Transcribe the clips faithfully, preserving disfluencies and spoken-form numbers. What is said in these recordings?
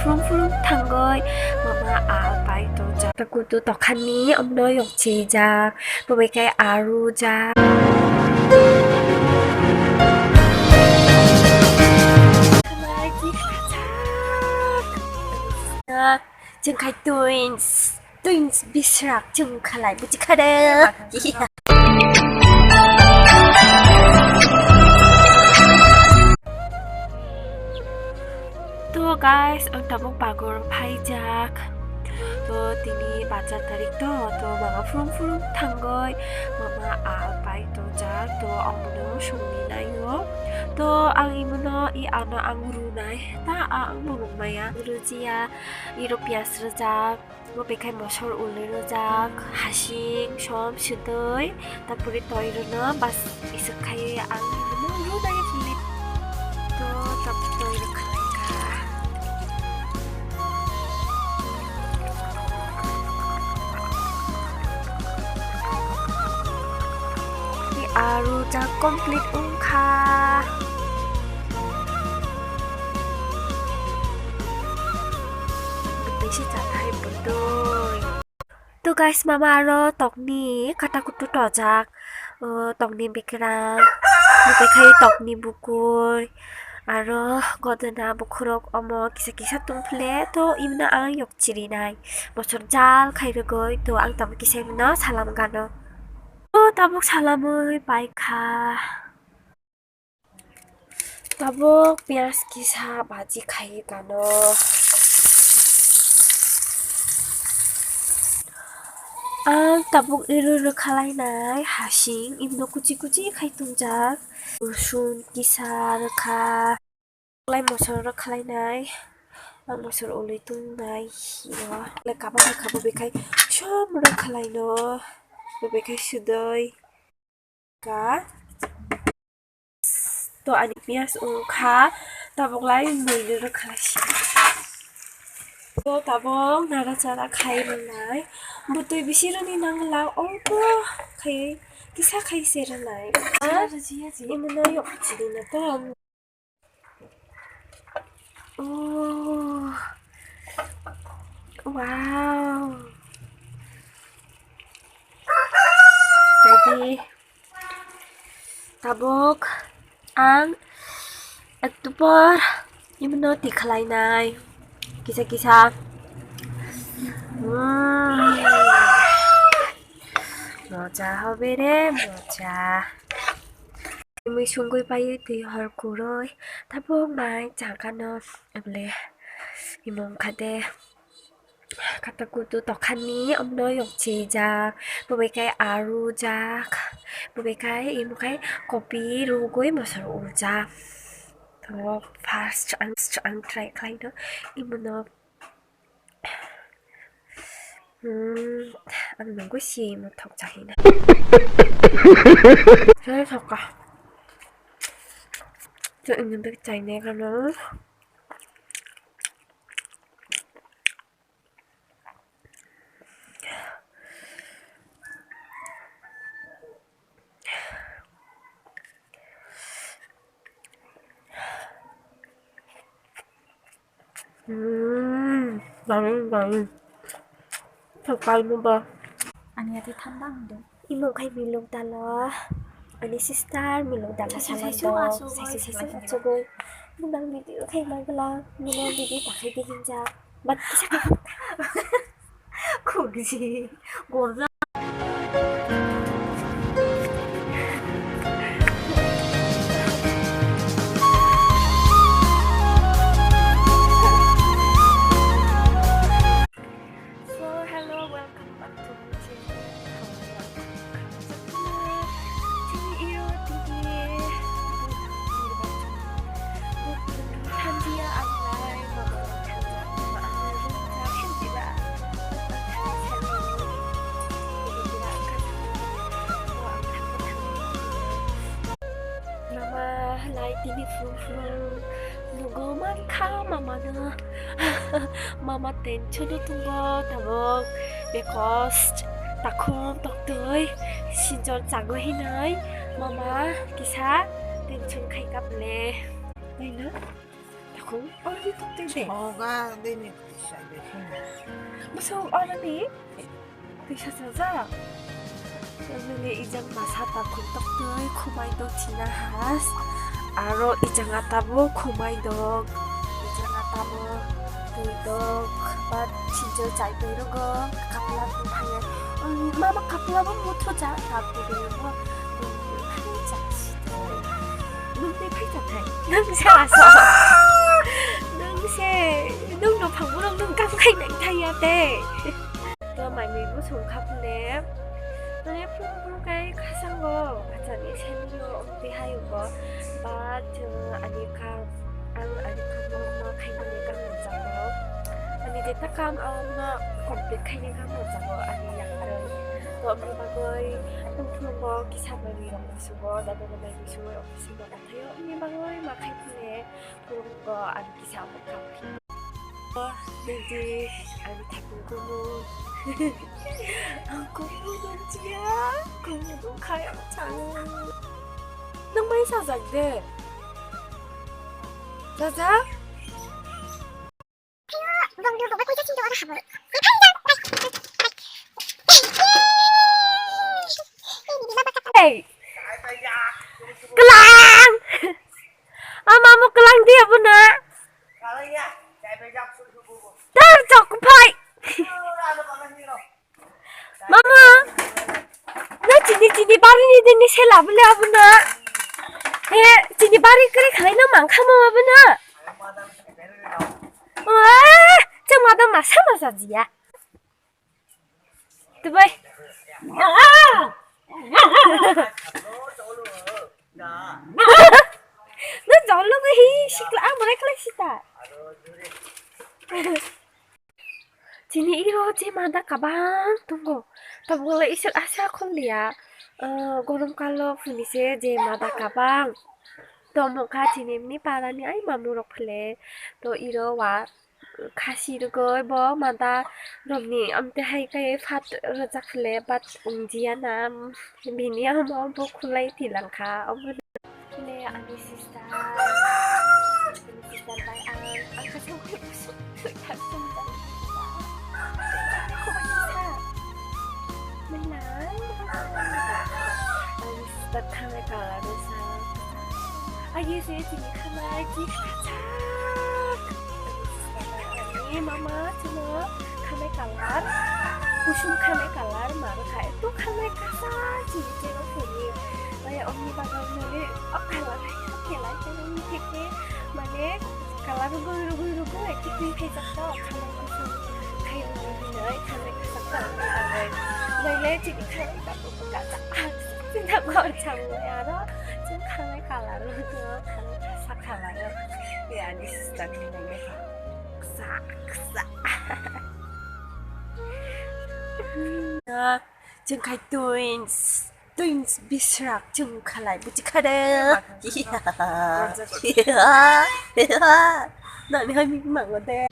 Phurung phurung thangwi mama a bai tongjak. Takutu tokhani omno yokchijak, bo bai khe aru jak. Chwng khai twins, twins bisrak chwng khalai buji khade. To guys, ang tabuk bagor phaijak. To tini bajar tarik to, to mama phurung phurung thangoi, mama a bai tongjak, to omono songni naio. To ang imono i ano ang runai, ta ang mungmaya rujiya, iro pias rwjak. Bo bekhai mosor uli rwjak, hasing, som, sudoi, tapore toi rwno bas iswk khai ang rwnai chini. To tap toi rwkha lai kha. Ni aru jak complete wngkha. Bisi chathai bwtwi. To guys, mama aro tokni kata kutu tojak, o tokni bekerang, bekhai tokni bukui, aro godona bukhurok omo kisa kisa tongphile, to imno ang yok chirinai. Bosor jal khai rwgoi, to ang tabuk kisa imno salam gano. To tabuk salamwi paikha. Tabuk piyaj kisa bhaji khai gano. Ang tabuk iru rwkha lainai hasing, imno kuchi kuchi khai tongjak. Rosun kisa rwkha. Lai mosor rwkha lainai. Ang mosor ului tongnai hino. Lai kabang rwkha bo bekhai som rwkha laino. Bo bekhai sudoi. Ka. To ani piyaj wngkha, tabuk lai mui no rwkha lai si. To tabuk nara chara khai rwnai. Bwtwi bisi rwni nangla, olpo khai, kisa khai se rwnai. Imono yok chini na to. Oh. Wow. Jadi tabuk ang ektu por imono tikhalai nai kisa kisa. Hmm. Moja hobe re, moja. Mui sungwi paiwi twi hor kurui tabuk mai chakano ebole imung khade kata kutu tokhani omno yokchijak, bo bai khe aru jak, bo bai khe imo khe kopi rugui mosor ujak. To first ang, ang try khlaino imono. Hmm, ang nungui si mo thok chahi na. Saya thok ka. To ini bek chai ne kano. Hmm, daging, daging. Thok kai mo ba? Ani ati thanda hwndw. Imo khai milok dalo. Ani sister milok dalo. Saisu, saisu, asugoi. Saisu, saisu, asugoi. Mwnang video khai magla. Mwnang video takhai di hinja. But kisa. Khugji. Gorja. So, hello, welcome back to my channel. Mama lai tini phuru phuru nugo mankha mama no. Mama tension o tongo tabuk, because takhum toktwi sinjor chago hinwi mama kisa tension khai kap le. Naina. Kung, oro di tok twi de. Soga de ni twi sai de phung. Bwswk oro di twi sa sa ja. Nini ijang masa ta khum tok twi khumai do thina has. Aro ijang ata bo khumai do. Ijang ata bo twi do. Ba thinjo chai twi rogo. Kapla twi phai. Mama kapla bo muthu cha ta twi rogo. Nung twi phai cha si. Nung twi phai cha thai. Nung sa sa. Nung se. Nung no phang bo nung kam khai nai thai ya te. To mai mui bo song kha phune. Mane phung phung kai khasango. Achani senior omtwi hayungo. Ba chwng ani kam, ang ani kam no ma khaimani kam rwjago. Ani jeta kam ang no complete khaini kam rwjago ani yakarwi. To aboni bagwi phung phungo kisa mai mui rok musugo, dada dada mui sugo, office ni dada thaio. Aboni bagwi ma khai phune phungo ani kisa omo kam. Nungdi ani thapung kumu. Ang kumu nungjiya, kumu nungkhai ang chango. Nang mai sajak de. Sajak? Hey! Kelang! Ama mo kelang dia buna. Tar chok phai. Mama. Na chini chini bari ni dini sela bole abuna. He chini bari kre khalai no mangkha mama buna. Wah, chang madam masa masa jia. Dubai. No jolo ko hi sikla ang boleh kala sita. Chini iro je mada kabang tongo. Tabole isel asa khol dia. Gorom kalo phunise je mada kabang. Tomo kha chini mni parani ai mamurok phele. To iro wa khasi rwgwi bo mada romni amte hai khe phat rwjak phele, but wngjiya na, bini amo bo khulai thwilangkha. Obo le ani sister, ani sister bai ang, ang khe songwi busuk thak song jang. Ani sister khanai colour rwsa. Aye se chini khanai ji kachak. Ani mama chwngno khanai colour, kuchuk khanai colour ma rwkha. Eto khanai kasak chini chero phuni. Mane omni bagwi mane o colour hai khe lai khe nini theke mane colour rwgwi rwgwi rwgwi hai khe twi khaijak to khanai kuchuk khai rwgwi hinwi khanai kasak colour ni bagwi. Mane chini khanai kasak kasak. Sinta kor chang ya ro. Chwng khanai colour rwgwi khanai kasak colour. Ya ani sister ni nai kha. Ksa, ksa. Chwng khai twins, twins bisrak chwng khalai buchi khade. Nani hai mi mango de.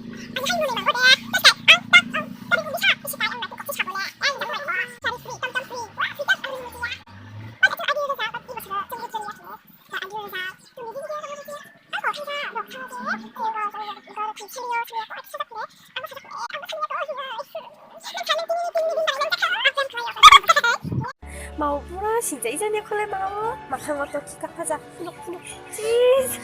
Mau pura sinjai jani kholai mau, makhango to kika phajak phunuk phunuk. Cheese.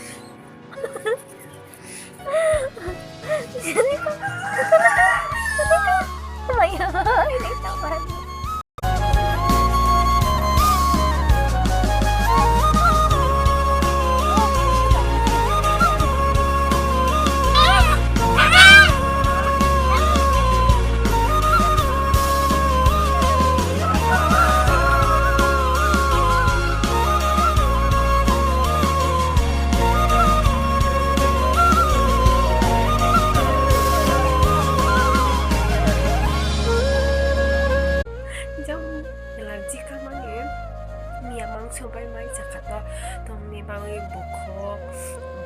Maya, ini kapan? Jang allergy kamani miya mangso bai mai chakha to, tongni bagwi bukhuk,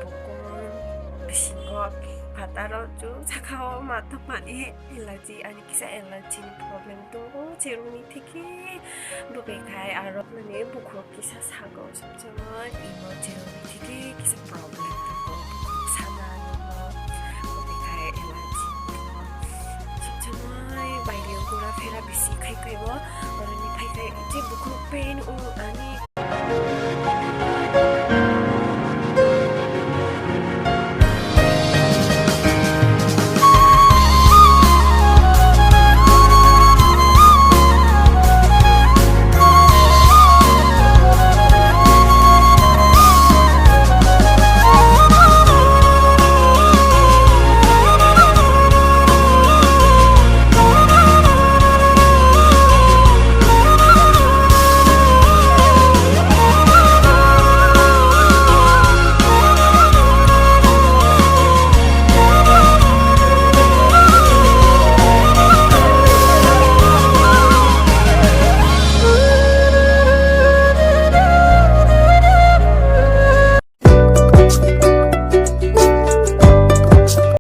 bukung, bisingo, phataro chu sakao ma tongmani allergy, ani kisa allergy ni problem tongo, cheroni theke. Bo bekhai aro mane bukhuk kisa sago, somsomoi imo cheroni theke kisa problem tongo, bukhuk sana. Era bisi khai khai bo, oroni phai khai je bukhuk pain o ani.